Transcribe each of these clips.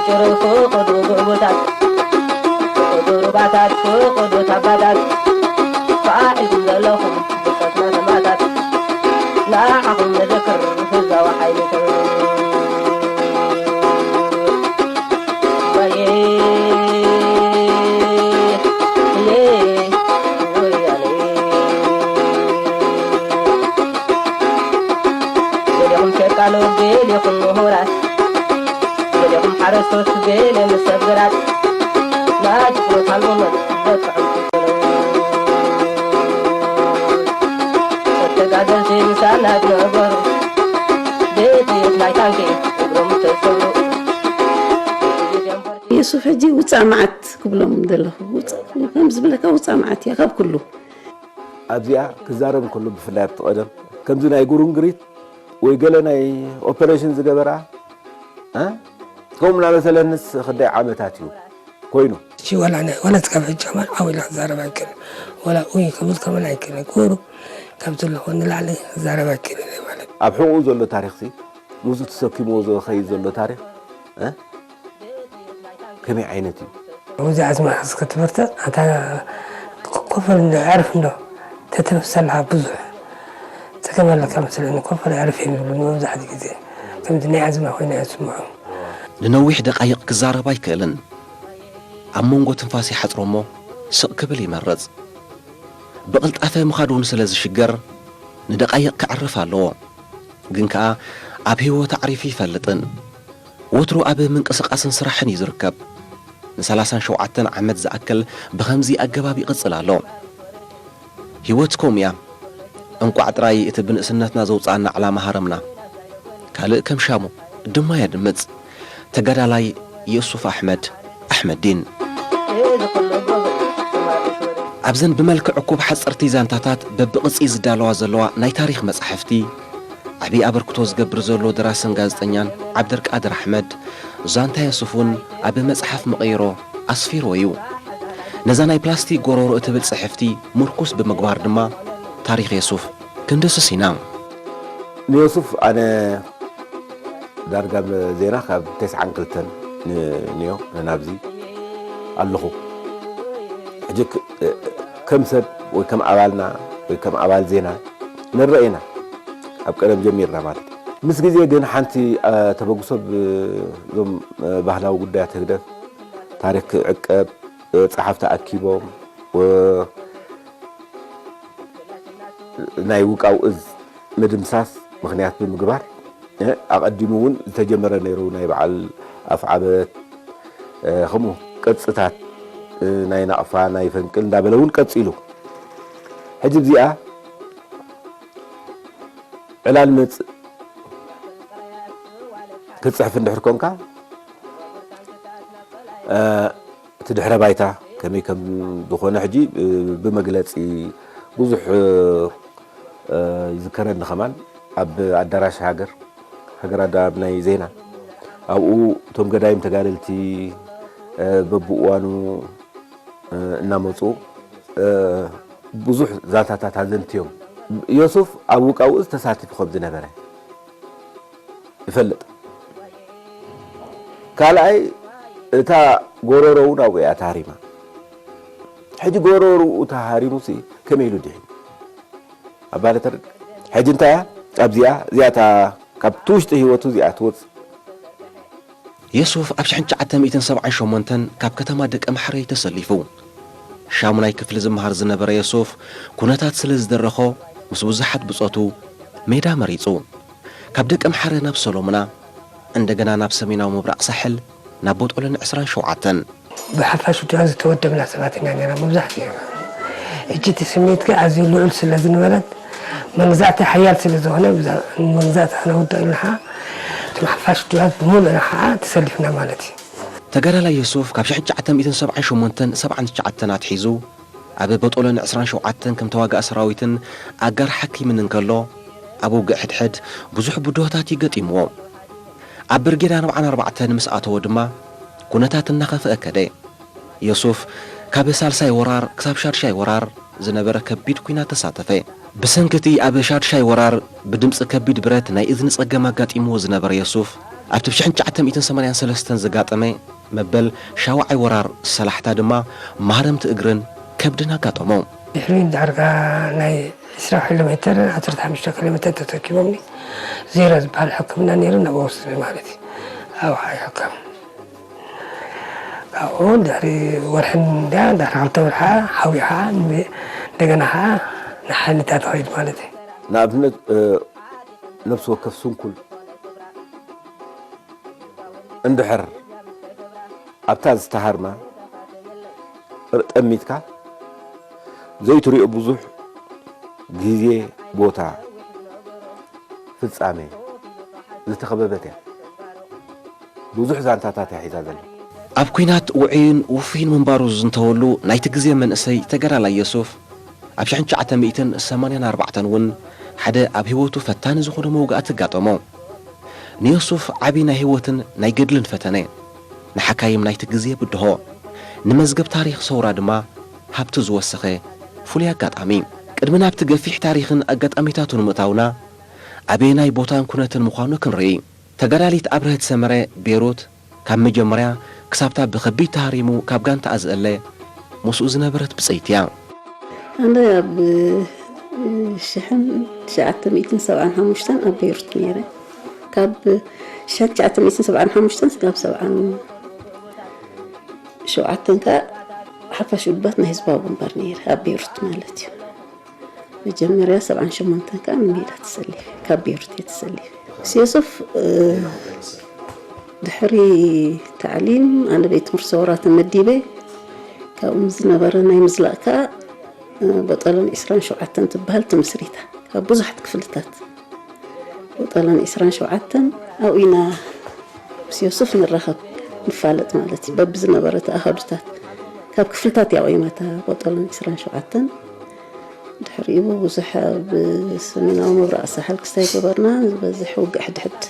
ጭሩ ፍቕዱ ጎቦታት፣ ፍቕዱ ሩባታት፣ ፍቕዱ ታባታት፣ ፋሕ ኢልኩም ዘለኹም ብጾትና ሰማእታት፣ ንዓኹም ንዘክር ህዝባዊ ሓይሊ ተጋሩ። ገሊኹም ሸቃሎ፣ ገሊኹም ምሁራት፣ ገሊኹም ሓረስቶት፣ ገለ ምስ ሰብ ግራት፣ ናይ ትኹረት ሃልቦ መት በጽሑም ክልተጋደልቲ ምሳና ዝነበሩ፣ ቤት ናይ ታንኪ እግሮም ተሰብሩ። የሱፍ ሕጂ ውፃእ መዓት ክብሎም ዘለኹ። ውፃእ ከም ዝብለካ ውፃእ መዓት እያ ካብ ኩሉ። ኣብዚኣ ክዛረብ እንከሎ ብፍላይ ኣብቲ ቀደም ከምዚ ናይ ጉርንግሪት ወይ ገለ ናይ ኦፐሬሽን ዝገበራ እ ከምኡ እናመሰለንስ ክንደይ ዓመታት እዩ ኮይኑ። እሺ ዋላ ናይ ዋላ እስካብ ሕጂ ከማን ዓው ኢላ ክዛረብ ኣይክእልን። ዋላ ኡይ ክብል ከማን ኣይክእልን። ክብሩ ካብ ዘለዎ ንላዕሊ ክዛረብ ኣይክእልን እየ ማለት እዩ። ኣብ ሕቑኡ ዘሎ ታሪኽሲ ምስኡ ተሰኪምዎ ዝኸይድ ዘሎ ታሪኽ እ ከመይ ዓይነት እዩ? እዚ ኣዝማሪኖስ ክትበርትዕ ኣንታ ኮፍ በል እንዶ ኣዕርፍ እንዶ ተተንፍስ ኣለኻ ብዙሕ ጸገም ኣለካ መስለኒ ኮፍ በል ኣዕርፍ እዮም ዝብሉኒ መብዛሕትኡ ግዜ ከምዚ ናይ ኣዝማ ኮይነ እየ ዝስምዖም። ንነዊሕ ደቓይቕ ክዛረብ ኣይክእልን። ኣብ መንጎ ትንፋስ ይሓጽሮ እሞ ስቕ ክብል ይመርጽ። ብቕልጣፈ ምኻድ እውን ስለ ዝሽገር ንደቓይቕ ከዕርፍ ኣለዎ። ግን ከኣ ኣብ ህይወት ኣዕሪፉ ይፈልጥን። ወትሩ ኣብ ምንቅስቓስን ስራሕን እዩ ዝርከብ። ንሰላሳን ሸውዓተን ዓመት ዝኣክል ብኸምዚ ኣገባብ ይቕጽል ኣሎ። ህይወት ከምኡ እያ። እንቋዕ ጥራይ እቲ ብንእስነትና ዘውጽኣና ዕላማ ሃረምና። ካልእ ከም ሻሙ ድማ የድምጽ። ተጋዳላይ የሱፍ ኣሕመድ ኣሕመዲን። ኣብዘን ብመልክዕ እኩብ ሓጸርቲ ዛንታታት በብቕጺ ዝዳለዋ ዘለዋ ናይ ታሪኽ መጻሕፍቲ፣ ዓቢ ኣበርክቶ ዝገብር ዘሎ ደራስን ጋዜጠኛን ዓብደልቃድር ኣሕመድ፣ ዛንታ የሱፍ እውን ኣብ መጽሓፍ መቐይሮ ኣስፊርዎ እዩ። ነዛ ናይ ፕላስቲክ ጎሮሮ እትብል ጽሕፍቲ ምርኩስ ብምግባር ድማ፣ ታሪኽ የሱፍ ክንድስስ ኢና። ንዮሱፍ ኣነ ዳርጋ ዜና ካብ ተስዓን ክልተን ንዮ ናብዚ ኣለኹ። ሕጂ ከም ሰብ ወይ ከም ኣባልና ወይ ከም ኣባል ዜና ንረአ ኢና። ካብ ቀደም ጀሚርና ማለት እዩ። ምስ ግዜ ግን ሓንቲ ተበግሶ እዞም ባህላዊ ጉዳያት ህግደፍ ታሪክ ክዕቀብ ጸሓፍቲ ኣኪቦም ናይ ውቃው እዝ ምድምሳስ ምኽንያት ብምግባር ኣቐዲሙ እውን ዝተጀመረ ነይሩ ናይ በዓል ኣፍዓበት ከምኡ ቅርፅታት ናይ ናቕፋ ናይ ፈንቅል እንዳበለ እውን ቀፂሉ ሕጂ እዚኣ ዕላል መፅእ ክትፅሕፍ እንድሕር ኮንካ እቲ ድሕረ ባይታ ከመይ ከም ዝኾነ ሕጂ ብመግለፂ ብዙሕ ይዝከረኒ ከማን ኣብ ኣዳራሽ ሃገር ሃገር ኣዳም ናይ ዜና ኣብኡ እቶም ገዳይም ተጋደልቲ በብእዋኑ እናመፁ ብዙሕ ዛንታታት ኣዘንትዮም ዮሱፍ ኣብ ውቃውኡ ተሳቲፉ ከም ዝነበረ ይፈልጥ። ካልኣይ እታ ጎረሮ እውን ኣብኡ እያ ተሃሪማ። ሕጂ ጎረሮኡ ተሃሪሙሲ ከመይ ኢሉ ድሒኑ? ኣባለ ተረድ ሕጂ እንታይ እያ ኣብዚኣ እዚኣታ ካብቲ ውሽጢ ህይወቱ እዚኣ ትወፅእ። የሱፍ ኣብ ሽሕን ትሽዓተ ሚእትን ሰብዓን ሸሞንተን ካብ ከተማ ደቀ ምሓረ እዩ ተሰሊፉ። ሻሙናይ ክፍሊ ዝመሃር ዝነበረ የሱፍ ኩነታት ስለ ዝደረኾ ምስ ብዙሓት ብጾቱ ሜዳ መሪጹ። ካብ ደቀ ምሓረ ናብ ሰሎሙና፣ እንደገና ናብ ሰሜናዊ ምብራቕ ሳሕል ናብ ቦጦሎኒ ዕስራን ሸውዓተን። ብሓፋሽ ውድባት ዝተወደብና ሰባት ኢና ነይርና መብዛሕትኡ። ሕጂ እቲ ስምዒት ግን ኣዝዩ ልዑል ስለ ዝነበረን መግዛእቲ ሓያል ስለ ዝኾነ ንመግዛእቲ ክነውድቕ ኢልና ከዓ እቶም ሓፋሽ ውድባት ብምሉእና ከዓ ተሰሊፍና ማለት እዩ። ተጋዳላይ የሱፍ ካብ ሽሕን ትሽዓተ ሚእትን ሰብዓን ሸሞንተን ሰብዓን ትሽዓተን ኣትሒዙ ኣብ ቦጦሎኒ ዕስራን ሸውዓተን ከም ተዋጋኢ ሰራዊትን ኣጋር ሓኪምን እንከሎ፣ ኣብ ውግእ ሕድሕድ ብዙሕ ብድሆታት እዩ ገጢምዎ። ኣብ ብርጌድ ኣርብዓን ኣርባዕተን ምስ ኣተወ ድማ ኩነታት እናኸፍአ ከደ። የሱፍ ካብ ሳልሳይ ወራር ክሳብ ሻድሻይ ወራር ዝነበረ ከቢድ ኲናት ተሳተፈ። ብሰንኪ እቲ ኣብ ሻድሻይ ወራር ብድምጺ ከቢድ ብረት ናይ እዝኒ ጸገም ኣጋጢምዎ ዝነበረ የሱፍ፣ ኣብቲ ብ ሽሕን ትሽዓተ ሚእትን ሰማንያን ሰለስተን ዘጋጠመ መበል ሻውዓይ ወራር ሰላሕታ ድማ ማህረምቲ እግርን ከብድን ኣጋጠሞ። ድሕሪ ዳርጋ ናይ ዕስራ ኪሎ ሜተር፣ ዓሰርተ ሓሙሽተ ኪሎ ሜተር ተተኪቦምኒ ዜሮ ዝበሃል ሕክምና ነይሩ፣ ናብኡ ወሰዱኒ ማለት እዩ። ኣብኡ ይሕከም። ካብኡ ድሕሪ ወርሕን እንድያ፣ ድሕሪ ክልተ ወርሓ ሓዊኻ ን-፣ እንደገና ኸዓ ንሓይልታት ትኸይድ ማለት እዩ። ንኣብነት፣ እ፣ ነፍሲ ወከፍ ስንኩል እንድሕር ኣብታ ዝተሃርማ ጠሚትካ ዘይትሪኦ ብዙሕ ግዜ፣ ቦታ፣ ፍጻሜ ዝተኸበበት እያ። ብዙሕ ዛንታታት እያ ሒዛ ዘላ። ኣብ ኲናት ውዑይን ውፉይን ምንባሩ ዝዝንተወሉ ናይቲ ግዜ መንእሰይ ተጋዳላይ የሱፍ፣ ኣብ ሽሕን ትሽዓተ ሚእትን ሰማንያን ኣርባዕተን እውን ሓደ ኣብ ህይወቱ ፈታኒ ዝኾነ መውጋእቲ ኣጋጠሞ። ንዮሱፍ ዓቢ ናይ ህይወትን ናይ ገድልን ፈተነ፣ ንሓካይም ናይቲ ግዜ ብድሆ፣ ንመዝገብ ታሪኽ ሰውራ ድማ ሃብቲ ዝወሰኸ ፍሉይ ኣጋጣሚ። ቅድሚ ናብቲ ገፊሕ ታሪኽን ኣጋጣሚታቱን ምእታውና፣ ኣበየናይ ቦታን ኩነትን ምዃኑ ክንርኢ። ተጋዳሊት ኣብርሀት ሰመረ ቤሩት፣ ካብ መጀመርያ ክሳብታ ብኸቢድ ተሃሪሙ ካብ ጋንታኣ ዝእለ ምስኡ ዝነበረት ብጸይቲ እያ። ኣነ ኣብ ሽሕን ትሽዓተ ሚእትን ሰብዓን ሓሙሽተን ኣብ ቤሩት ነይረ። ካብ ሽሕን ትሽዓተ ሚእትን ሰብዓን ሓሙሽተን ስጋብ ሰብዓን ሸውዓተን ከኣ ሓፋሽ ውድባት ናይ ህዝባዊ ግንባር ነይረ፣ ኣብ ቤሩት ማለት እዩ። መጀመርያ ሰብዓን ሸሞንተን ከኣ ንሜዳ ተሰሊፈ፣ ካብ ቤሩት እየ ተሰሊፈ። ምስ ዮሱፍ፣ እ፣ ድሕሪ ታዕሊም ኣነ ቤት ትምህርቲ ሰውራ ተመዲበ። ካብኡ ዝነበረ ናይ ምዝላቕ ከኣ፣ እ፣ በጠሎን ዕስራን ሸውዓተን ትበሃል ተመስሪታ። ካብ ብዙሓት ክፍልታት በጠሎን ዕስራን ሸውዓተን ኣብኡ ኢና ምስ ዮሱፍ ንራኸብ፣ ንፋለጥ ማለት እዩ። በብዝነበረ ተኣሃዱታት ካብ ክፍልታት እያ ቆይማታ በጠሎን ዕስራን ሸውዓተን። ድሕሪኡ ብዙሕ ኣብ ሰሜናዊ ምብራቕ ሳሕል ክስታይ ገበርና፣ ዝበዝሕ ውግእ ሕድሕድ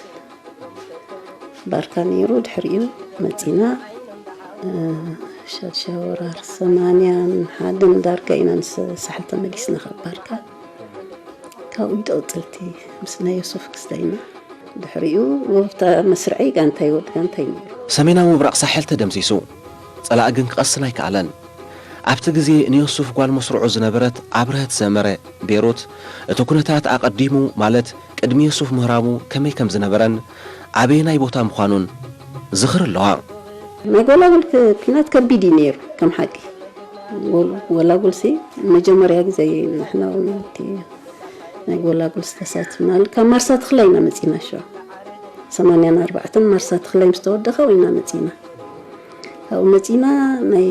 ባርካ ነይሩ። ድሕሪኡ መጺና፣ እ፣ ሻድሻይ ወራር ሰማንያን ሓደን ዳርጋ ኢና ንስ-፣ ሳሕል ተመሊስና ካብ ባርካ። ካብኡ ይጠውጥልቲ ምስ ናይ ዮሱፍ ክስታይና። ድሕሪኡ ወብታ መስርዐይ ጋንታይ ወድ ጋንታይ ነይሩ። ሰሜናዊ ምብራቕ ሳሕል ተደምሲሱ፣ ጸላኢ ግን ክቐስን ኣይከኣለን። ኣብቲ ግዜ ንዮሱፍ ጓል መስርዑ ዝነበረት ኣብርሀት ዘመረ ቤሩት፣ እቲ ኩነታት ኣቐዲሙ፣ ማለት ቅድሚ ዮሱፍ ምህራሙ ከመይ ከም ዝነበረን ኣበየናይ ቦታ ምዃኑን ዝኽሪ ኣለዋ። ናይ ጎላጉል ክ-፣ ኲናት ከቢድ እዩ ነይሩ፣ ከም ሓቂ። ጎል-፣ ጎላጉልሲ መጀመርያ ግዜ እዩ ንሕና እውን እቲ ናይ ጎላጉል ዝተሳትፍናሉ። ካብ ማርሳ ተኽላይ ኢና መጺና፣ ሸዋ ሰማንያን ኣርባዕተን ማርሳ ተኽላይ ምስ ተወደኸ ኢና መጺና። ካብኡ መጺና ናይ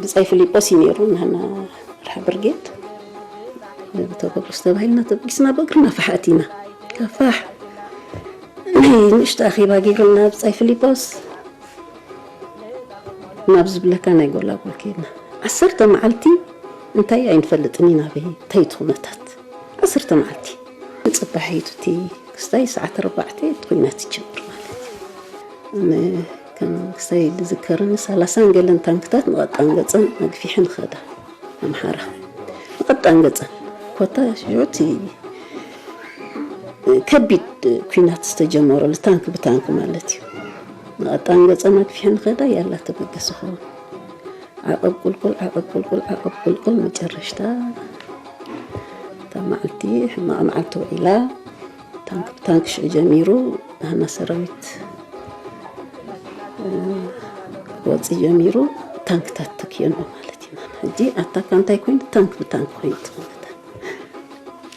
ብጻይ ፊሊጶስ እዩ ነይሩ፣ ናህና መርሓ ብርጌድ። ተበግስ ተባሂልና ተበጊስና ብእግርና ፋሕ ኣቲና። ካብ ፋሕ ናይ ንእሽቶ ኣኼባ ገይሩልና ብጻይ ፊሊጶስ ናብ ዝብለካ ናይ ጎላጉል ከይድና። ዓሰርተ መዓልቲ እንታይ ኣይንፈልጥን ኢና፣ በይ እንታይ እቲ ኩነታት። ዓሰርተ መዓልቲ። ንጽባሕ እዩ እቲ ክስታይ ሰዓት ኣርባዕተ እቲ ኩናት ይጅምር ማለት እዩ። ን-፣ ከም ክስታይ ዝዝከረኒ ሰላሳን ገለን ታንክታት ንቐጣን ገጸን ኣግፊሐን ኸዳ ኣምሓራ። ንቐጣን ገጸን ኮታ ሽዑ እቲ ከቢድ ኩናት ዝተጀመረሉ ታንክ ብታንክ ማለት እዩ። ንቐጣን ገጸን ኣግፊሐን ኸዳ ያላ ተበገሰ ኸውን። ዓቐብ ቁልቁል፣ ዓቐብ ቁልቁል፣ ዓቐብ ቁልቁል፣ መጨረሽታ እታ መዓልቲ ሕማቕ መዓልቲ ውዒላ። ታንክ ብታንክ ሽዑ ጀሚሩ፣ ናህና ሰራዊት፣ እ፣ ክወጽእ ጀሚሩ፣ ታንክታት ተኪኦሞ ማለት እዩ። ሕጂ ኣታካ እንታይ ኮይኑ? ታንክ ብታንክ ኮይኑ እቲ ኩነታት።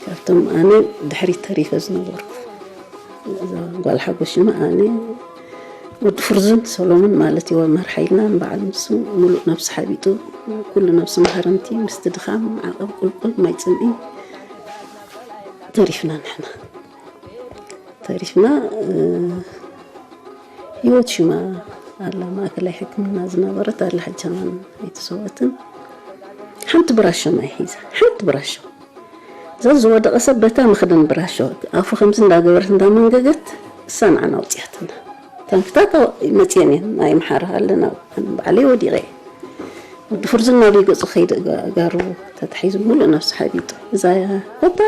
ካብቶም ኣነ ድሕሪት ተሪፈ ዝነበርኩ፣ እዛ ጓል ሓጎስ ሽማ ኣነ፣ ወዲ ፍርዙን ሰሎሞን ማለት እዩ፣ መርሓ ኢልና ንበዓል ንሱ፣ ሙሉእ ነብሲ ሓቢጡ፣ ኩሉ ነብሲ ማህረምቲ፣ ምስቲ ድኻም፣ ዓቐብ ቁልቁል፣ ማይ ጽምኢ ተሪፍና ንሕና። ተሪፍና፣ እ፣ ህይወት ሽማ ኣላ፣ ማእከላይ ሕክምና ዝነበረት ኣላ፣ ሕጂ ከማን ኣይተሰወትን። ሓንቲ ብራሾ ማይ ሒዛ፣ ሓንቲ ብራሾ። እዛ ዝወደቐ ሰብ በታ መኽደን ብራሾ ኣፉ ከምዚ እንዳገበረት እንዳመንገገት፣ እሳ ንዓና ኣውፅያትና። ታንክታት ኣው-፣ መፅየን እየን፣ ናይ ኣምሓራ ኣለና፣ ኣነ ባዕለይ ወዲቐ እየ። ወዲ ፍርዚ እናበይ ገፁ ከይደ ጋ-፣ ጋሩ ተታሒዙ ምሉእ ነብሱ ሓቢጡ። እዛ ኮታ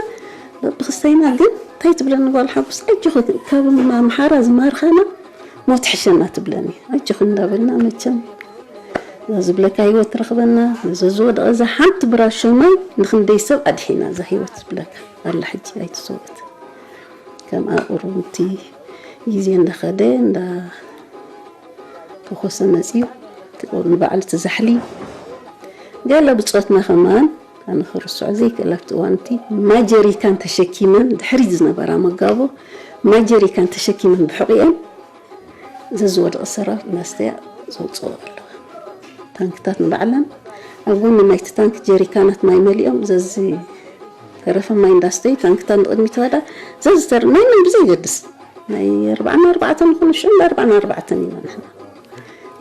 በብክስተይና ግን እንታይ ትብለኒ ጓል ሓጎስ፣ ኣጆኺ ካብ ኣምሓራ ዝማርኻና ሞት ሕሸና ትብለኒ። ኣጆኺ እንዳበልና መቸም እዛ ዝብለካ ህይወት ትረኽበና፣ ነዚ ዝወደቐ እዛ ሓንቲ ብራሾ ማይ ንኽንደይ ሰብ ኣድሒና እዛ ህይወት ዝብለካ ኣላ ሕጂ ኣይትሰወት። ከምኣ ቁሩብ እቲ ግዜ እንዳኸደ እንዳ ተኾሰ መፅዩ፣ ንባዕሉ ትዛሕሊ። ገለ ብጾትና ከማን ኣነ ክርስዖ ዘይክእል ኣብቲ እዋን እቲ ማጀሪካን ተሸኪመን ድሕሪት ዝነበራ መጋቦ ማጀሪካን ተሸኪመን ብሕቑኤን ዘዝወደቐ ሰራዊት እናስተያ ዘውፅኦ ኣለዋ። ታንክታት ንባዕለን ኣብ ጎኒ ናይቲ ታንክ ጀሪካናት ማይ መሊኦም ዘዚ ተረፈ ማይ እንዳስተዩ ታንክታት ንቕድሚት ወዳ ዘዝተር ናይ መን ብዘይገድስ ናይ ኣርባዕና ኣርባዕተን ይኹን ሽዑ ኣርባዕና ኣርባዕተን ኢና ንሕና።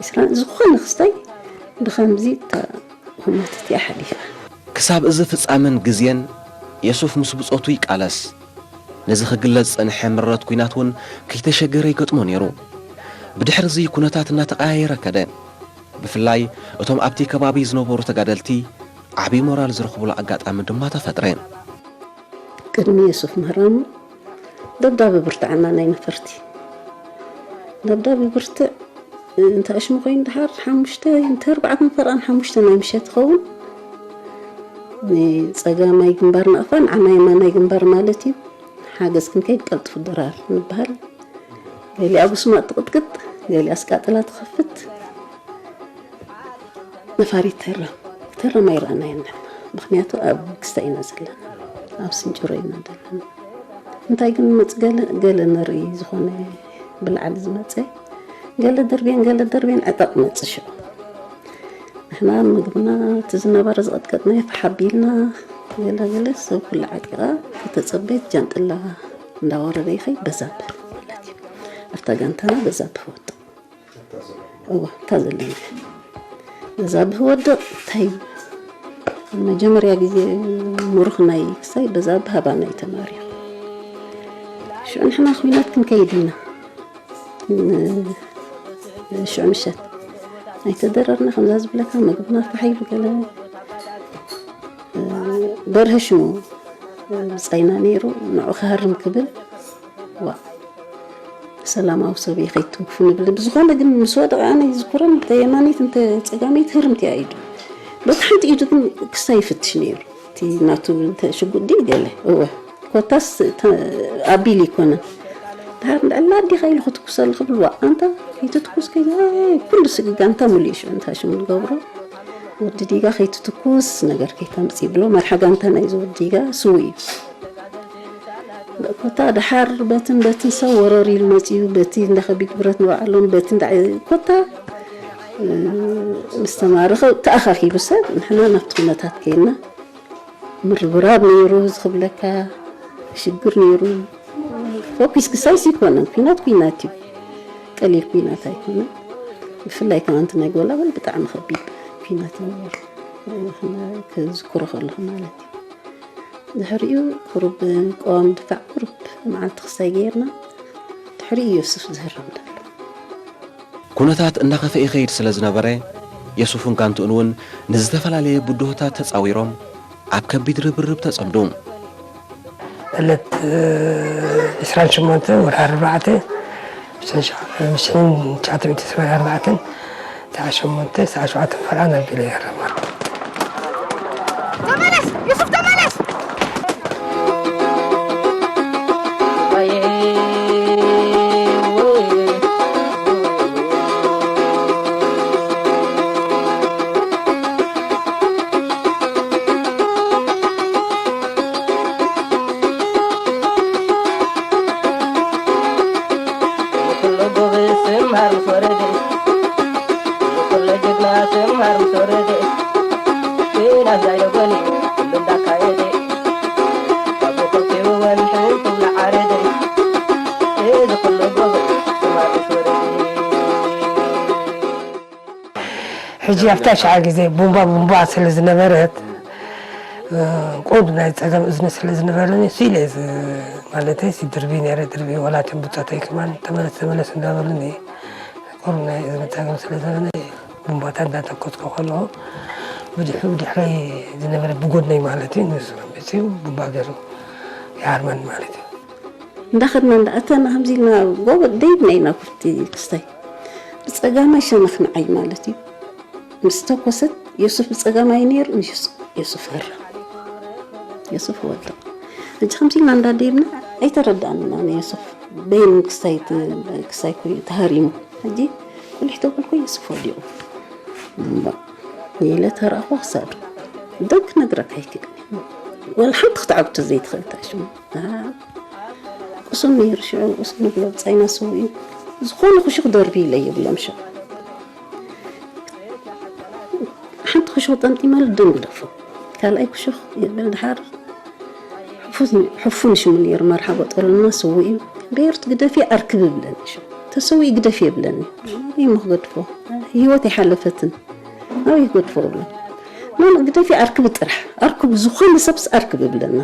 እስራ ዝኾነ ክስታይ ብኸምዚ ኩነታት እያ ሓሊፋ። ክሳብ እዚ ፍጻመን ግዜን የሱፍ ምስ ብጾቱ ይቃለስ። ነዚ ክግለጽ ዝጸንሐ ምረት ኲናት እውን ከይተሸገረ ይገጥሞ ነይሩ። ብድሕሪ እዚ ኩነታት እናተቐያየረ ከደ። ብፍላይ እቶም ኣብቲ ከባቢ ዝነበሩ ተጋደልቲ ዓቢ ሞራል ዝረኽብሉ ኣጋጣሚ ድማ ተፈጥረ። ቅድሚ የሱፍ ምህራሙ ደብዳበ ብርትዓና ናይ ነፈርቲ። ደብዳበ ብርትዕ እንተ ኣሽሙ ኮይኑ ድሓር ሓሙሽተ፣ እንተ ኣርባዕተን ፈርቓን ሓሙሽተ ናይ ምሸት ትኸውን። ንጸጋማይ ግንባር ናቕፋ፣ ንዓና የማናይ ግንባር ማለት እዩ። ሓገዝ ክንከይድ ቀልጥፉ ድራር ንበሃል። ገሊኣ ጉስማጥ ትቕጥቅጥ፣ ገሊኣ ኣስቃጥላ ትኸፍት። ነፋሪት ተራ፣ ተራ ማይረኣና የለን። ምኽንያቱ ኣብ ክስታ ኢና ዘለና፣ ኣብ ስንጭሮ ኢና ዘለና። እንታይ ግን መጽ-፣ ገለ፣ ገለ ንርኢ ዝኾነ ብላዕሊ ዝመጸ፣ ገለ ደርብየን፣ ገለ ደርብየን ዕጠቕ መጽ ሽዑ። ንሕና ምግብና እቲ ዝነበረ ዝቐጥቀጥናዮ ፈሓቢልና፣ ገለ ገለ ሰብ ኩሉ ዓጢቓ ከተጸበየት ጃንጥላ እንዳወረደ ይኸይድ በዛብህ ማለት እዩ። ኣብታ ጋንታና በዛብህ ወድቕ። እዋ፣ እታ ዘለና። በዛብህ ወድቕ፣ እንታይ መጀመርያ ግዜ ምሩኽ ናይ ክሳይ በዛብህ ኣባና እዩ ተማሪኹ። ሽዑ ንሕና ኲናት ክንከይድ ኢና። ን-፣ ሽዑ ምሸት ኣይተደረርና፣ ከምዛ ዝብለካ ምግብና ፋሕ ኢሉ ገለ፣ እ፣ በርሀ ሽሙ፣ እ፣ ብጻይና ነይሩ፣ ንዑ ክሃርም ክብል፣ ዋ፣ ሰላማዊ ሰብ እዩ ከይትንክፉ ንብል። ብዝኾነ ግን ምስ ወደቐ ኣነ ይዝክሮን፣ እንተ የማነይት እንተ ጸጋመይት ህርምቲ እያ ኢዱ። በቲ ሓንቲ ኢዱ ግን ክሳ ይፍትሽ ነይሩ። እቲ ናቱ እንተ ሽጉጥ ድዩ ገለ፣ እወ። ኮታስ ተ-፣ ኣቢሉ ይኮነን። ድሓር እንዳ ዕላ ኣዴኻ ኢሉ ክትኩሰሉ ክብል፣ ዋ፣ ኣንታ ከይትትኩስ ከይ-፣ ኩሉ ስግጋ እንታ ሙሉእ ሽዑ እንታ ሽሙ ንገብሮ። ወዲ ዲጋ ከይትትኩስ ነገር ከይተምጽእ ይብሎ። መርሓ ጋንታ ናይዚ ወዲ ዲጋ ስዉእ እዩ። ኮታ ድሓር በትን በትን ሰብ ወረር ኢሉ መጺኡ፣ በቲ እንዳ ከቢድ ብረት ንባዕሎም፣ በቲ እንዳ ኮታ፣ እ፣ ምስ ተማረኸ ተኣኻኺቡ ሰብ፣ ንሕና ናብቲ ኩነታት ከይና ምርብራብ ነይሩ፣ ዝኽብለካ ሽግር ነይሩ። ፎኪስ ክሳይስ ይኮነን፣ ኲናት ኲናት እዩ። ቀሊል ኲናት ኣይኮነን። ብፍላይ ከማንቲ ናይ ጎላጎል ብጣዕሚ ከቢድ ኲናት እዩ ነይሩ። ክዝክሮ ከለኹ ማለት እዩ። ድሕሪኡ ቁሩብ ቀዋሚ ድፋዕ ቁሩብ መዓልቲ ክስታይ ገይርና፣ ድሕሪኡ ዮሱፍ ዝህረም ዘሎ። ኩነታት እናኸፍአ ይኸይድ ስለ ዝነበረ፣ የሱፍን ጋንትኡን እውን ንዝተፈላለየ ብድሆታት ተጻዊሮም ኣብ ከቢድ ርብርብ ተጸምዱ። ዕለት፣ እ፣ ዕስራን ሸሞንተ ወርሒ ኣርባዕተ፣ ሽሕን ትሽዓተ ሚእቲ ሰማንያን ኣርባዕተን፣ ሰዓት ሸሞንተ፣ ሰዓት ሸውዓተ ፈርቓን ኣቢለ ይህረም ኣሎ። ተመለስ! ዩሱፍ፣ ተመለስ! ኩሉ ጎበዝ ትምሃር ምስ ወረደ፣ ኩሉ ጅግና ትምሃር ምስ ወረደ፣ ኲናት ዛይደ ጎኒ ኩሉ እንዳካየደ፣ ካብኡ ከፊኡ ወንሕንቱ እናዓረደ፣ እዚ ኩሉ ጎበዝ ትምሃር ምስ ወረደ። ሕጂ ኣብታ ሻዓ ግዜ ቡምባ ቡምባ ስለ ዝነበረት፣ እ፣ ቁሩብ ናይ ጸገም እዝኒ ስለ ዝነበረኒ፣ እሱ ኢለ ዝ-፣ ማለተይ፣ ሲ ድርቢ ነይረ፣ ድርቢ፣ ዋላ እቶም ብጾተይ ከማን ተመለስ፣ ተመለስ እንዳበሉኒ፣ ቁሩብ ናይ እዝኒ ጸገም ስለ ዝነበረኒ፣ ቡምባታት እንዳተኮስኩ ከለኹ፣ ብድሕሪ፣ ብድሕረይ ዝነበረ ብጎድነይ ማለት እዩ፣ ንሱ መጺኡ ቡምባ ገይሩ ይሃርመኒ ማለት እዩ። እንዳኸድና እንዳኣተና ከምዚ ኢልና፣ ጎበ-፣ ደይብና ኢና ኩርቲ ክስታይ። ብጸጋማይ ሸነኽ ንዓይ ማለት እዩ። ምስ ተኮሰት፣ ዮሱፍ ብጸጋማይ ነይሩ፣ ንዮሱፍ፣ ዮሱፍ ህረ። ዮሱፍ ወድቕ። ሕጂ ከምዚ ኢልና እንዳደይብና፣ ኣይተረዳእና ንዮሱፍ። በይን ክስታይ ት-፣ ክስታይ ኮይኑ ተሃሪሙ። ሕጂ ቁሊሕ ተበልኩ፣ ዮሱፍ ወዲቑ። እምባ። ኢለ ተራእኹ ክሳዱ። ደግ ክነግረካ ኣይክእልን። ወላ ሓንቲ ክትዓግቶ ዘይትኽእል እታ ሽሙ። ኣሃ። ቁሱን ነይሩ ሽዑ፣ ቁሱን ንብሎ ብጻይና ሰው እዩ። ዝኾነ ክሹኽ ደርቢ ኢለ ይብሎም ሽዑ። ሓንቲ ክሹኽ ጠምጢመሉ ደም ግደፎ። ካልኣይ ክሹኽ ይብል ድሓር። ሕፉን፣ ሕፉን ሽሙ ነይሩ፣ መርሓ ቦጠልና ስዉእ እዩ። ቤርት ግደፊ ኣርክብ ይብለኒ ሽዑ። ተሰዊኡ ግደፊ የብለኒ። ኣበይ እሞ ክገድፎ? ህይወት ኣይሓለፈትን። ኣበይ ክገድፎ እብሎ። ማን ግደፊ ኣርክብ ጥራሕ። ኣርክብ፣ ዝኾነ ሰብስ ኣርክብ ይብለና።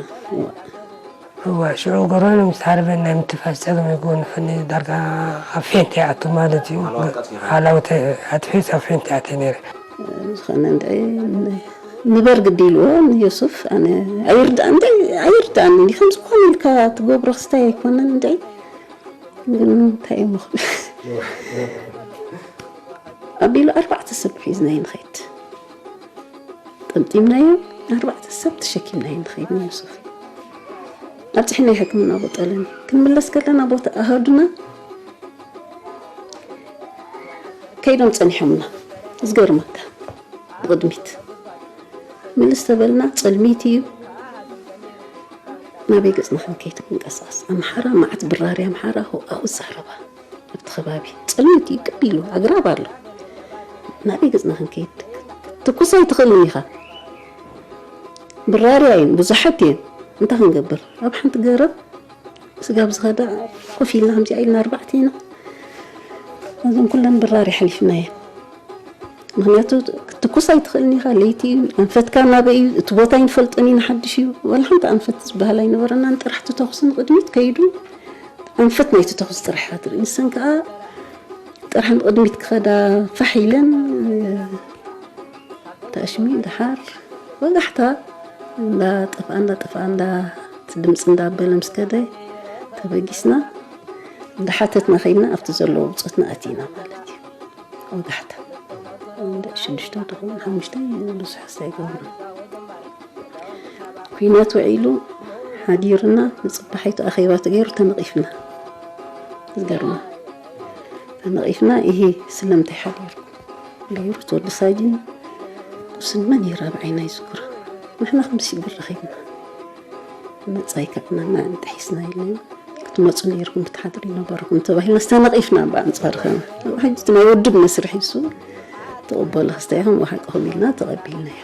እዋ፣ ሽዑ ገሮን ምስ ሃርበን ናይ ምትፋሽ ጸገም ይጎንፈኒ፣ ዳርጋ ኣብ ፌንት ይኣቱ ማለት እዩ። ሃላዋት ቀጥፊኻ? ሃላዋት ኣጥፊስ ኣብ ፌንት ይኣትየ ነይረ። ዝኾነ እንድዒ ንበር ግዲ ኢልዎ ንዮሱፍ፣ ኣነ ኣይርዳእ፣ እንድዒ ኣይርዳእኒ። ከም ዝኾነ ኢልካ ትገብሮ ክስታይ ኣይኮነን እንድዒ። ግን እንታይ እሞ ክብል? ኣቢሉ ኣርባዕተ ሰብ ሒዝናዮ ንኸይድ። ጠምጢምናዮ፣ ኣርባዕተ ሰብ ተሸኪምናዮ ንኸይድ ንዮሱፍ። ኣብጽሕናዮ ሕክምና ቦጠለኒ። ክንምለስ ከለና ቦታ ኣሃዱና ከይዶም ጸኒሖምና። ዝገርመካ፣ ብቕድሚት ምልስ ተበልና፣ ጸልሚት እዩ። ናበይ ገጽና ክንከይድ ክንቀሳቐስ? ኣምሓራ፣ መዓት ብራሪ ኣምሓራ፣ ሆ፣ ኣብኡ ዛረባ። ኣብቲ ከባቢ ጸልሚት እዩ፣ ቅብ ኢሉ ኣግራብ ኣሎ። ናበይ ገጽና ክንከይድ? ትኩስ ኣይትኽእልን ኢኻ። ብራሪ እየን፣ ብዙሓት እየን። እንታይ ክንገብር? ኣብ ሓንቲ ገረብ ስጋብ ዝኸዳ ኮፍ ኢልና፣ ከምዚኣ ኢልና ኣርባዕተ ኢና። እዞም ኩለን ብራሪ ሓሊፍናየን። ምኽንያቱ ክትኩስ ኣይትኽእልን ኢኻ፣ ለይቲ እዩ፣ ኣንፈትካ ናበይ እዩ፣ እቲ ቦታ ኣይንፈልጦን ኢና፣ ሓድሽ እዩ። ዋላ ሓንቲ ኣንፈት ዝበሃል ኣይነበረናን፣ ጥራሕ እቲ ተኹሲ ንቕድሚት ከይዱ ኣንፈት ናይቲ ተኹሲ ጥራሕ ኢኻ ትርኢ። ንሰን ከኣ ጥራሕ ንቕድሚት ክኸዳ ፋሕ ኢለን፣ ተኣሽሚ ደሓር ወጋሕታ እንዳጠፍኣ፣ እንዳጠፍኣ፣ እንዳ-፣ እቲ ድምፂ እንዳበለ ምስ ከደ ተበጊስና፣ እንዳሓተትና ከይድና ኣብቲ ዘለዎ ብፆትና ኣቲና ማለት እዩ። ወጋሕታ እንደ ሽዱሽተ ትኸውን ሓሙሽተ ብዙሕ ስታይ ገብሩ። ኲናት ውዒሉ ሓዲርና፣ ንጽባሒቱ ኣኼባ ተገይሩ ተነቒፍና። ዝገርማ። ተነቒፍና፣ ኢሂ፣ ስለምንታይ ሓዲርኩም? ገይሩ፣ እቲ ወዲ ሳጅን፣ ቁስን መን እዩ ራብዓይና ይዝክሮ? ንሕና ከም ስግር ረኺብና። መጻይ ከዕናና እንተሒስና ኢለና፣ ክትመጹ ነይርኩም ክትሓድሩ ይነበረኩም ተባሂልና ዝተነቒፍና ብኣንጻር ኸ። ሕጂ እቲ ናይ ውድብ መስርሕ እዩ እሱ። ተቐበሉ ክስታይ ኢኹም፣ ብሓቅኹም ኢልና ተቐቢልናዮ።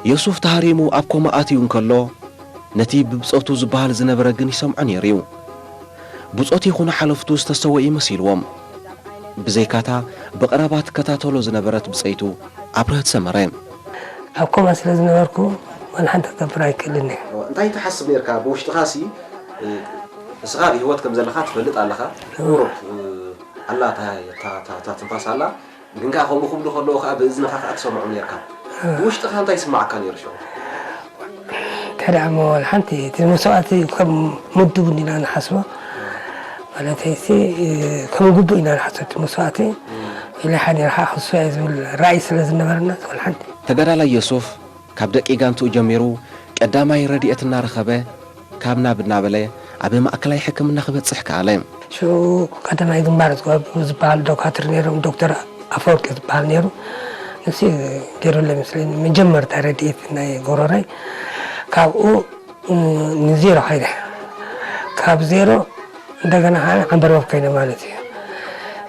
የሱፍ ተሃሪሙ ኣብ ኮማ ኣትዩ እንከሎ፣ ነቲ ብብጾቱ ዝበሃል ዝነበረ ግን ይሰምዖ ነይሩ እዩ። ብጾት ይኹኑ ሓለፍቱ ዝተሰወ እዩ መሲልዎም። ብዘይካታ ብቐረባ ትከታተሎ ዝነበረት ብጸይቱ ኣብርሀት ሰመረ። ኣብ ኮማ ስለ ዝነበርኩ ዋላ ሓንቲ ክገብር ኣይክእልን እየ። እንታይ ትሓስብ ነርካ? ብውሽጥኻ ሲ ንስኻ ብህይወት ከም ዘለኻ ትፈልጥ ኣለኻ። ቁሩብ ኣላ እታ ትንፋስ ኣላ። ግን ከኣ ከምኡ ክብሉ ከለዉ ከኣ ብእዝንኻ ከኣ ትሰምዖም ነርካ። ብውሽጥኻ እንታይ ይስማዓካ ነይሩ ሽዑ? እንታይ ደኣ እሞ ዋላ ሓንቲ እቲ መስዋእቲ ከም ምዱብ ኢና ንሓስቦ። ማለተይሲ ከም ግቡእ ኢና ንሓስቦ እቲ መስዋእቲ። ኢለ ሓዲርካ ክስዋእ ዝብል ራእይ ስለ ዝነበረና ዋላ ሓንቲ። ተጋዳላይ የሱፍ ካብ ደቂ ጋንትኡ ጀሚሩ ቀዳማይ ረድኤት እናረኸበ ካብ ናብ እናበለ ኣብ ማእከላይ ሕክምና ክበጽሕ ከኣለ። ሽዑ ቀዳማይ ግንባር ዝገበሩ ዝበሃሉ ዶካትር ነይሮም፣ ዶክተር ኣፈወርቂ ዝበሃል ነይሩ። ንሱ ገይሩለይ መስለኒ መጀመርታ ረድኤት ናይ ጎረረይ። ካብኡ ንዜሮ ከይደ። ካብ ዜሮ እንደገና ከዓ ዓንበርበብ ከይደ ማለት እዩ።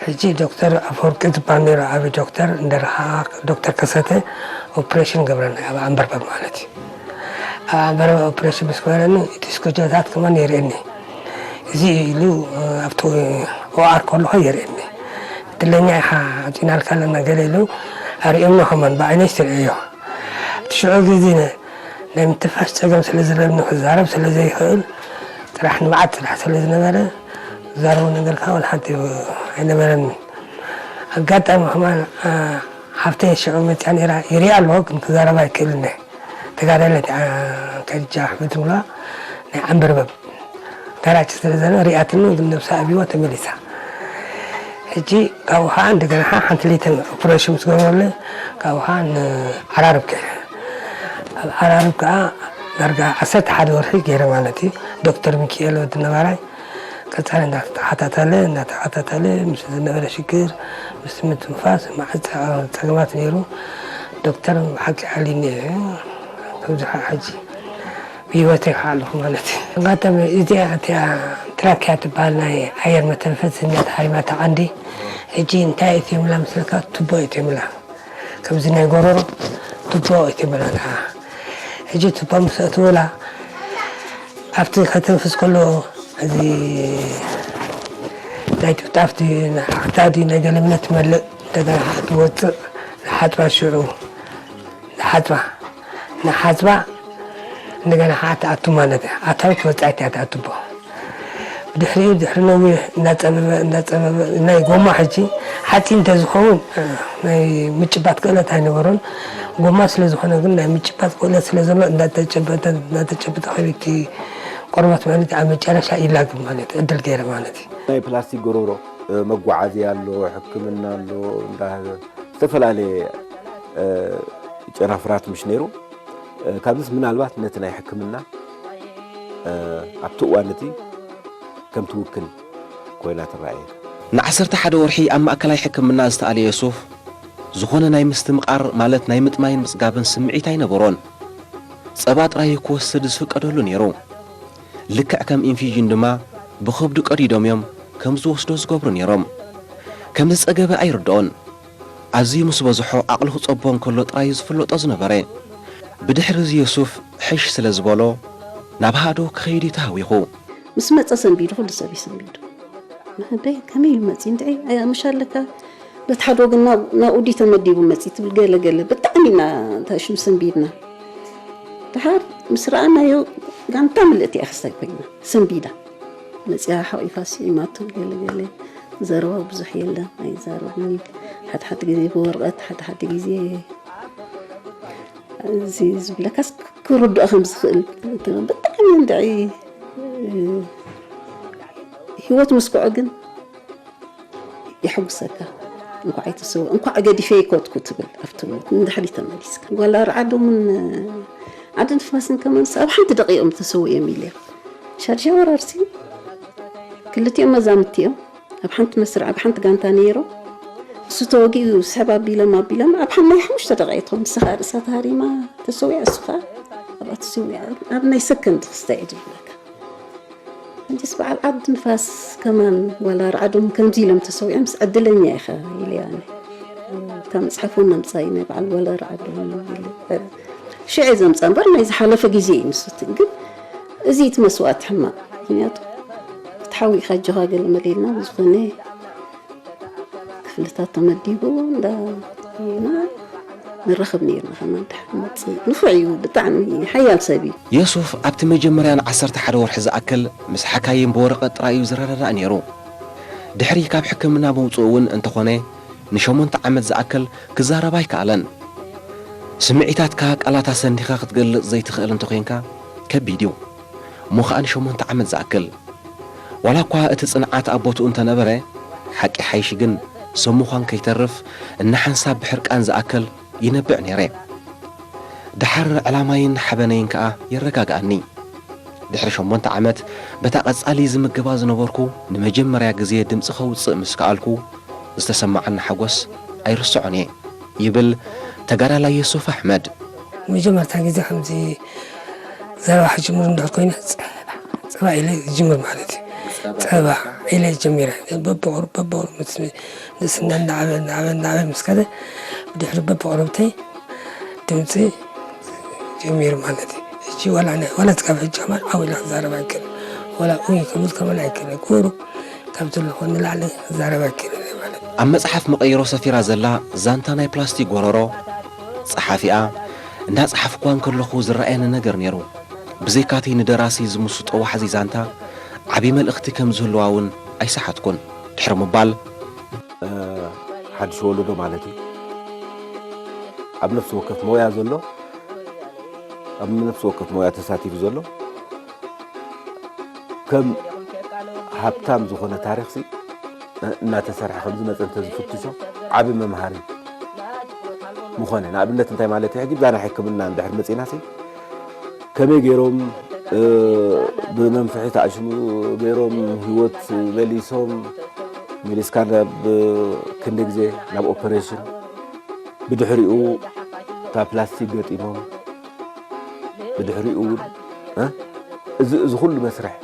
ሕጂ ዶክተር ኣፈወርቂ ዝበሃል ነይሩ ዓብዪ ዶክተር፣ እንደረኻ ዶክተር ከሰተ ኦፕሬሽን ገብረና ኣብ ዓንበርበብ ማለት እዩ። ኣብ ዓንበርበብ ኦፕሬሽን ምስ ገበረኒ እቲ ስኩጆታት ከማን የርእየኒ። እዚ ኢሉ ኣብቲ ኦኣር ከለኹ የርእየኒ። እድለኛ ኢኻ፣ ኣጺናልካ ኣለና ገለ ኢሉ ኣርእዮምና፣ ከማን ብዓይነይ ትርእዮ። እቲ ሽዑ ግዜ ናይ ምትንፋስ ጸገም ስለ ዘለኒ ክዛረብ ስለ ዘይክእል፣ ጥራሕ ንብዓት ጥራሕ ስለ ዝነበረ፣ ዝዛረቦ ነገር ከዓ ወላ ሓንቲ ኣይነበረኒ። ኣጋጣሚ ከማን፣ ኣ፣ ሓፍተይ ሽዑ መጺኣ ነይራ፣ ይሪኣ ኣለኹ ግን ክዛረባ ኣይክእልን እየ። ተጋዳሊት፣ ኣ፣ ከድጃ ኣሕመድ ዝብላ ናይ ዓንበርበብ ጋራጅ ስለ ዘለ ሪኣትኒ፣ ግን ነብሳ ኣብይዋ ተመሊሳ። ሕጂ ካብኡ ከዓ እንደገና ከዓ ሓንቲ ለይተ ኦፕሬሽን ምስ ገበሩለይ፣ ካብኡ ከዓ ንዓራርብ ከይደ። ኣብ ዓራርብ ከዓ ዳርጋ ዓሰርተ ሓደ ወርሒ ገይረ ማለት እዩ። ዶክተር ሚኪኤል ወዲ ነባራይ ቀጻሊ እንዳተኸታተለ፣ እንዳተኸታተለ፣ ምስ ዝነበረ ሽግር፣ ምስ ምትንፋስ፣ መዓት ጸ-፣ ጸገማት ነይሩ። ዶክተር ብሓቂ ሓሊኒ እዩ። ከምዚ ከዓ ሕጂ ብህይወት ይኸኣልኹ ማለት እዩ። ኣጋጣሚ እዚኣ እቲኣ ትራኪያ ትበሃል ናይ ኣየር መተንፈሲ እናተሃሪማታ ዓንዲ። ሕጂ እንታይ እትዮምላ ምስልካ? ቱቦ እትዮምላ። ከምዚ ናይ ጎረሮ ቱቦ እትዮምላ። ሕጂ ቱቦ ምስ ኣእትውላ ኣብቲ ከተንፍስ ከሎ እዚ ናይ ጭብጣፍ ድዩ፣ ናይ ሓኽታ ድዩ፣ ናይ ገለ እምነት ትመልእ፣ እንደገና ከዓ ትወፅእ፣ ንሓፅባ ሽዑ፣ ንሓፅባ፣ ንሓፅባ፣ እንደገና ከዓ ትኣቱ ማለት እያ። ኣታዊት ወፃኢት እያ ትኣትቦ። ብድሕሪኡ፣ ድሕሪ ነዊሕ እናፀበበ፣ እናፀበበ፣ ናይ ጎማ ሕጂ ሓፂን እንተዝኸውን፣ ናይ ምጭባጥ ክእለት ኣይነበሮን። ጎማ ስለ ዝኾነ ግን ናይ ምጭባጥ ክእለት ስለ ዘሎ፣ እንዳተጨበጠ፣ እንዳተጨበጠ ከይዱ እቲ ቆርበት ማለት ኣብ መጨረሻ ይላግብ ማለት፣ ዕድል ገይረ ማለት እዩ። ናይ ፕላስቲክ ጎሮሮ፣ እ፣ መጓዓዝያ ኣሎ፣ ሕክምና ኣሎ፣ እንዳ-፣ ዝተፈላለየ፣ እ፣ ጨናፍራት ምሽ ነይሩ። እ፣ ካብዚስ ምናልባት ነቲ ናይ ሕክምና፣ እ፣ ኣብቲ እዋን እቲ ከም ትውክል ኮይና ትረኣየ። ንዓሰርተ ሓደ ወርሒ ኣብ ማእከላይ ሕክምና ዝተኣልየ የሱፍ፣ ዝኾነ ናይ ምስትምቓር ማለት ናይ ምጥማይን ምጽጋብን ስምዒት ኣይነበሮን። ጸባ ጥራይ ክወስድ ዝፍቀደሉ ነይሩ። ልክዕ ከም ኢንፊዥን ድማ ብኸብዱ ቀዲዶም እዮም ከም ዝወስዶ ዝገብሩ ነይሮም። ከም ዝጸገበ ኣይርድኦን። ኣዝዩ ምስ በዝሖ ዓቕሉ ክጸቦ እንከሎ ጥራይ እዩ ዝፍለጦ ዝነበረ። ብድሕሪ እዚ የሱፍ ሕሽ ስለ ዝበሎ፣ ናብ ሃዶ ክኸይድ እዩ ተሃዊኹ። ምስ መጸ ሰንቢዱ፣ ኩሉ ሰብ እዩ ሰንቢዱ። እንደ ከመይ ኢሉ መጺ? እንደ ኣይ፣ ኣይ፣ ምሽ ኣለካ? በቲ ሓደ ወገን ናብ፣ ናብኡ ድዩ ተመዲቡ መጺ ትብል ገለ ገለ። ብጣዕሚ ኢና ተሽም ሰንቢድና። ድሓር ምስ ረኣናዮ ጋንታ ምልእቲ እያ ክስታይ ኮይና። ሰንቢዳ። መጺኣ ሓቂፋ ስዒማቶ ገለ ገለ። ዘረባ ብዙሕ የለን። ኣይዛረብን እዩ። ሓድሓድ ግዜ ብወረቐት፣ ሓድሓድ ግዜ እዚ ዝብለካስ ክርድኦ ከም ዝኽእል። ብጣዕሚ እንድዒ፣ እ፣ ህይወት መስክዖ ግን የሐጉሰካ። እንኳዕ ኣይተሰው-፣ እንኳዕ ገዲፈ ይኮትኩ ትብል ኣብቲ ሞት ንድሕሪት ተመሊስካ። ጓል ኣርዓዶምን ዓዲ ንፋስን ከማንስ ኣብ ሓንቲ ደቂቕ እዮም ተሰዊኦም ኢለ። ሻድሻ ወራርሲ ክልቲኦም መዛምድቲ እዮም። ኣብ ሓንቲ መስርዕ፣ ኣብ ሓንቲ ጋንታ ነይሮም። እሱ ተወጊኡ ስሕብ ኣቢሎም ኣቢሎም ኣብ ሓ-፣ ናይ ሓሙሽተ ደቂቕ እዮም። ንሳ ኸኣ ርእሳ ተሃሪማ ተሰዊኣ፣ እሱ ኸኣ ኣብኣ ተሰዊኣ። ኣብ ናይ ሰከንድ ክስታይ እዩ ዝብለካ። ሕጂስ በዓል ዓዲ ንፋስ ከማን ዋላ ርዓዶም ከምዚ ኢሎም ተሰዊዖምስ ዕድለኛ ኢኻ ኢለ ኣነ። እታ መጽሓፍ እውን ኣምጻኢ ናይ በዓል ዋላ ርዓዶም ኢለ። ሽዑ ዘምጻ እምበር ናይ ዝሓለፈ ግዜ እዩ ንሱ። ግን እዚ እቲ መስዋእቲ ሕማቕ። ምኽንያቱ ክትሓዊ ኢኻ ኣጆኻ ገለ መለ ኢልና ብዝኾነ ክፍልታት ተመዲቡ እንዳ ኢና ንራኸብ ነይርና። ከማን ድሓር መጽእ ንፉዕ እዩ፣ ብጣዕሚ ሓያል ሰብ እዩ። የሱፍ ኣብቲ መጀመርያ ንዓሰርተ ሓደ ወርሒ ዝኣክል ምስ ሓካይም ብወረቐት ጥራይ እዩ ዝረዳዳእ ነይሩ። ድሕሪ ካብ ሕክምና ምውጽኡ እውን እንተኾነ ንሸሞንተ ዓመት ዝኣክል ክዛረብ ኣይከኣለን። ስምዒታትካ ቃላት ኣሰኒኻ ክትገልጽ ዘይትኽእል እንተኾይንካ ከቢድ እዩ። እሞ ኸኣ ንሸሞንተ ዓመት ዝኣክል። ዋላ እኳ እቲ ጽንዓት ኣብ ቦትኡ እንተነበረ፣ ሓቂ ሓይሽ ግን ሰብ ምዃን ከይተርፍ እናሓንሳብ ብሕርቃን ዝኣክል ይነብዕ ነይረ። ደሓር ዕላማይን ሓበነይን ከኣ የረጋግኣኒ። ድሕሪ ሸሞንተ ዓመት በታ ቀጻሊ ዝምገባ ዝነበርኩ ንመጀመርያ ግዜ ድምጺ ከውጽእ ምስ ከኣልኩ ዝተሰማዓኒ ሓጎስ ኣይርስዖን እየ። ይብል ተጋዳላይ የሱፍ ኣሕመድ። መጀመርታ ግዜ ከምዚ ዘረባ ክጅምር እንድሕር ኮይነ፣ ጸባ፣ ጸባ ኢለ ዝጅምር ማለት እዩ። ጸባ ኢለ ጀሚረ። በብቑሩብ፣ በብቑሩብ ምስ ንእስና እናዓበ፣ እናዓበ፣ እናዓበ ምስ ከደ፣ ብድሕሪ በብቑሩብተይ ድምፂ ጀሚሩ ማለት እዩ። ሕጂ ዋላ ናይ፣ ዋላ እስካብ ሕጂ ከማን ዓው ኢለ ክዛረብ ኣይክእልን። ዋላ ኡይ ክብል ከማን ኣይክእልን። ቁሩብ ካብ ዘለኹ ንላዕሊ ክዛረብ ኣይክእልን እየ ማለት እዩ። ኣብ መጽሓፍ መቐይሮ ሰፊራ ዘላ ዛንታ ናይ ፕላስቲክ ጎረሮ፣ ጸሓፊኣ፣ እንዳጸሓፍኳ እንከለኹ ዝረኣየኒ ነገር ነይሩ። ብዘይካ'ቲ ንደራሲ ዝምስጦ ዋሕዚ ዛንታ፣ ዓቢ መልእኽቲ ከም ዝህልዋ እውን ኣይሰሓትኩን። ድሕሪ ምባል፣ እ፣ ሓድሽ ወለዶ ማለት እዩ። ኣብ ነፍሲ ወከፍ ሞያ ዘሎ፣ ኣብ ነፍሲ ወከፍ ሞያ ተሳቲፉ ዘሎ፣ ከም ሃብታም ዝኾነ ታሪኽሲ እናተሰርሐ ከም ዝመጸ እንተዝፍትሾ ዓቢ መምሃሪ ምኾነ። ንኣብነት እንታይ ማለት እዩ? ሕጂ ብዛ ናይ ሕክምና እንድሕር መጺእናሲ ከመይ ገይሮም፣ እ፣ ብመንፍሒ ተኣሽሙ ገይሮም ህይወት መሊሶም፣ መሊስካ ናብ ክንዲ ግዜ ናብ ኦፐሬሽን፣ ብድሕሪኡ እታ ፕላስቲክ ገጢሞም፣ ብድሕሪኡ እውን፣ እ፣ እዚ፣ እዚ ኩሉ መስርሕ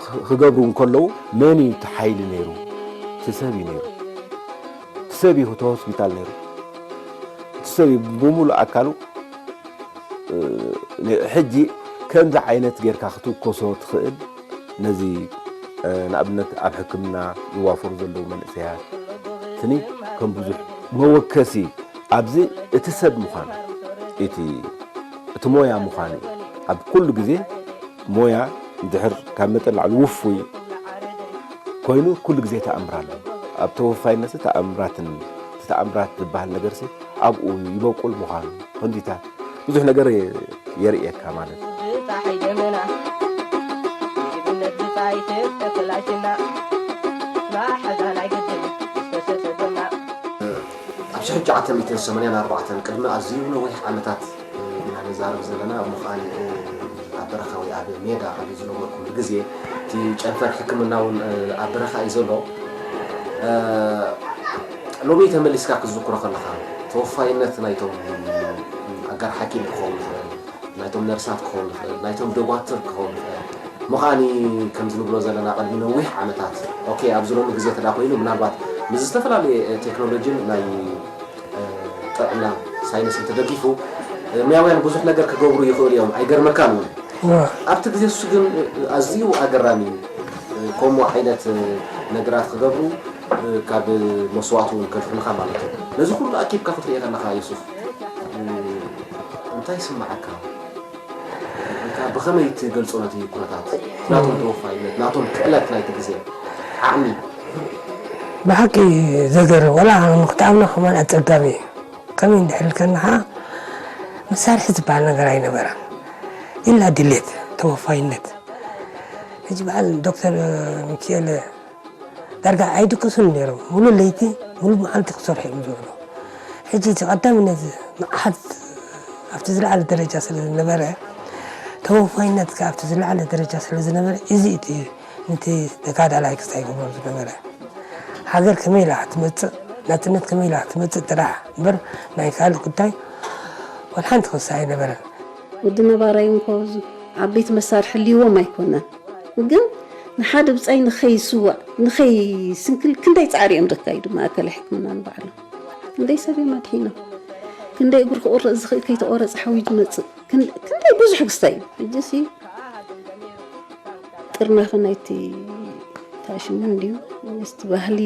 ክ-፣ ክገብሩ እንከለዉ መን እዩ እቲ ሓይሊ ነይሩ? እቲ ሰብ እዩ ነይሩ። እቲ ሰብ እዩ እቲ ሆስፒታል ነይሩ። እቲ ሰብ እዩ ብምሉእ ኣካሉ፣ እ፣ ነ-፣ ሕጂ ከምዚ ዓይነት ጌርካ ክትውከሶ ትኽእል። ነዚ፣ እ፣ ንኣብነት ኣብ ሕክምና ይዋፈሩ ዘለዉ መንእሰያት፣ ስኒ ከም ብዙሕ መወከሲ ኣብዚ እቲ ሰብ ምዃኑ፣ እቲ፣ እቲ ሞያ ምዃኑ እዩ። ኣብ ኩሉ ግዜ ሞያ እንድሕር ካብ መጠን ላዕሊ ውፉይ ኮይኑ፣ ኩሉ ግዜ ተኣምር ኣሎ። ኣብ ተወፋይነት ተኣምራትን፣ እቲ ተኣምራት ዝበሃል ነገርሲ ኣብኡ ይበቁል ምዃኑ፣ ክንዲታት ብዙሕ ነገር የርእየካ ማለት እዩ። ብፀሓይ ደመና ንእብነት ብፀሓይ ተተፈላሽና፣ መሓዛ ናይ ግድን ዝተሰሰጎና። ኣብ ሽሕን ትሽዓተ ሚእትን ሰማንያን ኣርባዕተን፣ ቅድሚ ኣዝዩ ነዊሕ ዓመታት ኢና ንዛረብ ዘለና፣ እሞ ከኣ ኣብ በረኻ ወይ ኣብ ሜዳ ኣብ ዝነበርኩሉ ግዜ፣ እቲ ጨንፈር ሕክምና እውን ኣብ በረኻ እዩ ዘሎ። ሎሚ ተመሊስካ ክትዝክሮ ከለኻ፣ ተወፋይነት ናይቶም ኣጋር ሓኪም ክኸውን ይኽእል፣ ናይቶም ነርሳት ክኸውን ይኽእል፣ ናይቶም ደጓትር ክኸውን ይኽእል። እሞ ከኣኒ ከምዚ ንብሎ ዘለና ቅድሚ ነዊሕ ዓመታት፣ ኦኬ፣ ኣብዚ ሎሚ ግዜ ተዳ ኮይኑ ምናልባት ምስ ዝተፈላለየ ቴክኖሎጂን ናይ ጥዕና ሳይንስን ተደጊፉ፣ ሙያውያን ብዙሕ ነገር ክገብሩ ይኽእሉ እዮም፣ ኣይገርመካን እውን። እዋ። ኣብቲ ግዜ እሱ ግን ኣዝዩ ኣገራሚ እዩ። ከምኡ ዓይነት ነገራት ክገብሩ ካብ መስዋእቲ እውን ከድሕኑኻ ማለት እዩ። ነዚ ኩሉ ኣኪብካ ክትሪኦ ከለኻ ዮሱፍ፣ እንታይ ይስምዓካ? እንታይ፣ ብኸመይ ትገልጾ ነቲ ኩነታት? ናቶም ተወፋይነት፣ ናቶም ክእለት ናይቲ ግዜ፣ ዓቕሚ። ብሓቂ ዘገርም፣ ወላ ክትኣምኖ ከማን ኣጸጋሚ እዩ። ከመይ እንድሕር ኢልካኒ ኸዓ፣ መሳርሒ ዝበሃል ነገር ኣይነበረን። ኢላ ድሌት፣ ተወፋይነት። ሕጂ በዓል ዶክተር ሚኪኤል ዳርጋ ኣይድቅሱን ነይሮም። ሙሉእ ለይቲ፣ ሙሉእ መዓልቲ ክሰርሑ እዮም ዝውዕሉ። ሕጂ እቲ ቀዳምነት መቕሓት ኣብቲ ዝለዓለ ደረጃ ስለ ዝነበረ፣ ተወፋይነት ከኣ ኣብቲ ዝለዓለ ደረጃ ስለ ዝነበረ፣ እዚ እቲ ነቲ ተጋዳላይ ክስታይ ይገብሮ ዝነበረ። ሃገር ከመይ ኢላ ክትመጽእ፣ ናጽነት ከመይ ኢላ ክትመጽእ ጥራሕ እምበር፣ ናይ ካልእ ጉዳይ ወላ ሓንቲ ክስታይ ኣይነበረን። ወዲ ነባራይ እንኮ ዓበይቲ መሳርሒ ህልይዎም ኣይኮነን። ግን ንሓደ ብጻይ ንኸይስዋእ፣ ንኸይስንክል ክንደይ ጻዕሪ እዮም ዘካይዱ ማእከላይ ሕክምና ንባዕሎም። ክንደይ ሰብ እዮም ኣድሒኖም። ክንደይ እግሩ ክቑረጽ ዝኽእል ከይተቖረጸ ሓዊሱ ይመጽእ። ክን-፣ ክንደይ ብዙሕ ክስታይ እዩ። ሕጂሲ ጥርናፈ ናይቲ ታሽሙ እንድዩ። ምስቲ ባህሊ፣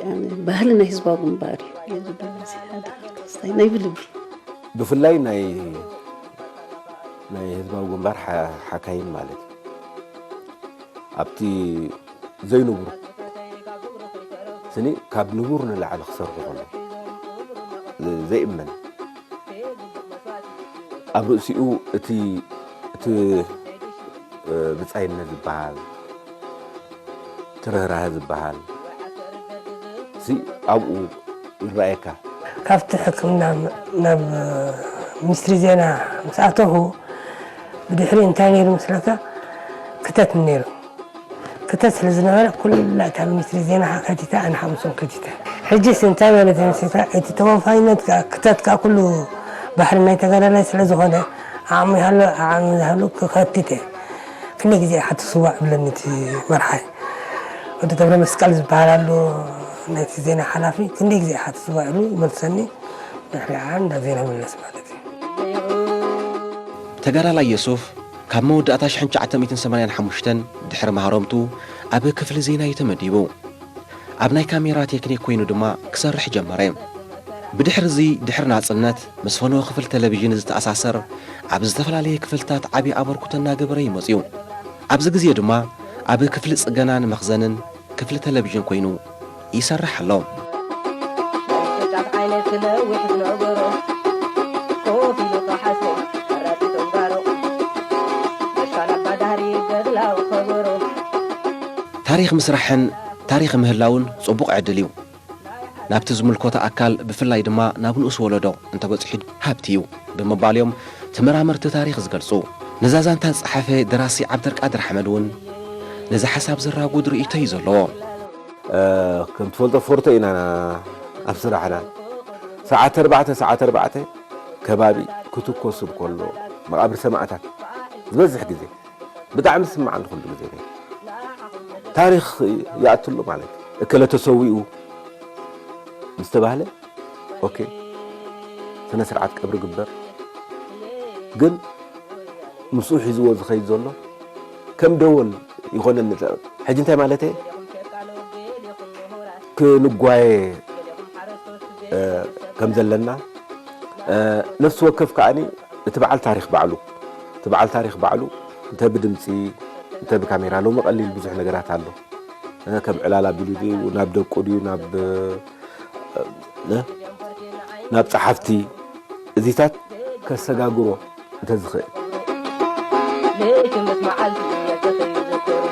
ኣነ ባህሊ ናይ ህዝባዊ ግንባር እዩ። እዩ ዝብል እዚ ሓደ ክስታይ ናይ ብልቢ። ብፍላይ ናይ፣ ናይ ህዝባዊ ግንባር ሓ-፣ ሓካይም ማለት እዩ። ኣብቲ ዘይንቡር ስኒ ካብ ንቡር ንላዕሊ ክሰርሑ ከለዉ ዘይእመን። ኣብ ርእሲኡ እቲ፣ እቲ፣ እ፣ ብጻይነት ዝበሃል፣ እቲ ርህራሀ ዝበሃል ሲ ኣብኡ ይረኣየካ። ካብቲ ሕክምና ናብ ሚኒስትሪ ዜና ምስ ኣተኹ፣ ብድሕሪ እንታይ ነይሩ መስለካ? ክተት ነይሩ። ክተት ስለ ዝነበረ፣ ኩላ እታ ሚኒስትሪ ዜና ከቲተ፣ ኣነ ሓሙሶም ከቲተ። ሕጂስ እንታይ ማለት እዩ መሲልካ? እቲ ተወፋይነት ከኣ፣ ክተት ከኣ ኩሉ ባሕሪ ናይ ተጋዳላይ ስለ ዝኾነ፣ ዓቕሚ ይሃሎ፣ ዓቕሚ ዘይሃሎ ክኸትት እየ። ክንደይ ግዜ ኢኻ ትስዋእ? ይብለኒ እቲ መርሓይ። ወዲ ገብረ መስቀል ዝበሃል ኣሎ፣ ናይቲ ዜና ሓላፊ። ክንደይ ግዜ ኢኻ ትስዋእ? ኢሉ ይመልሰኒ። ድሕሪ ከዓ እንዳ ዜና ይምለስ ማለት እዩ። ተጋዳላይ የሱፍ፣ ካብ መወዳእታ ሽሕን ትሽዓተ ሚእትን ሰማንያን ሓሙሽተን ድሕሪ ማህረምቱ ኣብ ክፍሊ ዜና እዩ ተመዲቡ። ኣብ ናይ ካሜራ ቴክኒክ ኮይኑ ድማ ክሰርሕ ጀመረ። ብድሕሪ እዚ፣ ድሕሪ ናጽነት፣ ምስ ፈነወ ክፍሊ ቴሌቪዥን ዝተኣሳሰር፣ ኣብ ዝተፈላለየ ክፍልታት ዓቢ ኣበርክቶ እናገበረ እዩ መጺኡ። ኣብዚ ግዜ ድማ፣ ኣብ ክፍሊ ጽገናን መኽዘንን ክፍሊ ቴሌቪዥን ኮይኑ ይሰርሕ ኣሎ። ታሪኽ ምስራሕን ታሪኽ ምህላውን ጽቡቕ ዕድል እዩ። ናብቲ ዝምልከቶ ኣካል፣ ብፍላይ ድማ ናብ ንኡስ ወለዶ እንተበጺሑ ሃብቲ እዩ ብምባል እዮም ተመራመርቲ ታሪኽ ዝገልጹ። ነዛ ዛንታ ዝጸሓፈ ደራሲ ዓብደልቃድር ሓመድ እውን ነዚ ሓሳብ ዘራጉድ ርእይቶ እዩ ዘለዎ። እ፣ ከም ትፈልጦ ፎርቶ ኢና ኣብ ስራሕና። ሰዓት ኣርባዕተ፣ ሰዓት ኣርባዕተ ከባቢ ክትኮስ እንከሎ፣ መቓብር ሰማእታት ዝበዝሕ ግዜ ብጣዕሚ ዝስምዓኒ ኩሉ ግዜ ነይሩ። ታሪኽ ይኣትሉ ማለት እዩ። እከለ ተሰዊኡ ምስ ተባህለ፣ ኦኬ፣ ስነ ስርዓት ቀብሪ ግበር። ግን ምስኡ ሒዝዎ ዝኸይድ ዘሎ ከም ደወል ይኾነኒ። ሕጂ እንታይ ማለት እየ? ክንጓየ፣ እ፣ ከም ዘለና፣ እ፣ ነፍሲ ወከፍ ከኣኒ እቲ በዓል ታሪኽ ባዕሉ፣ እቲ በዓል ታሪኽ ባዕሉ፣ እንተ ብድምጺ፣ እንተ ብካሜራ፣ ሎሚ ቀሊል ብዙሕ ነገራት ኣሎ። እ፣ ከም ዕላል ኣቢሉ ድዩ፣ ናብ ደቁ ድዩ፣ ናብ፣ እ፣ እ፣ ናብ ጸሓፍቲ፣ እዚታት ከሰጋግሮ እንተዝኽእል። ለይቲ ምስ መዓልቲ እየ ተዘይዘክር።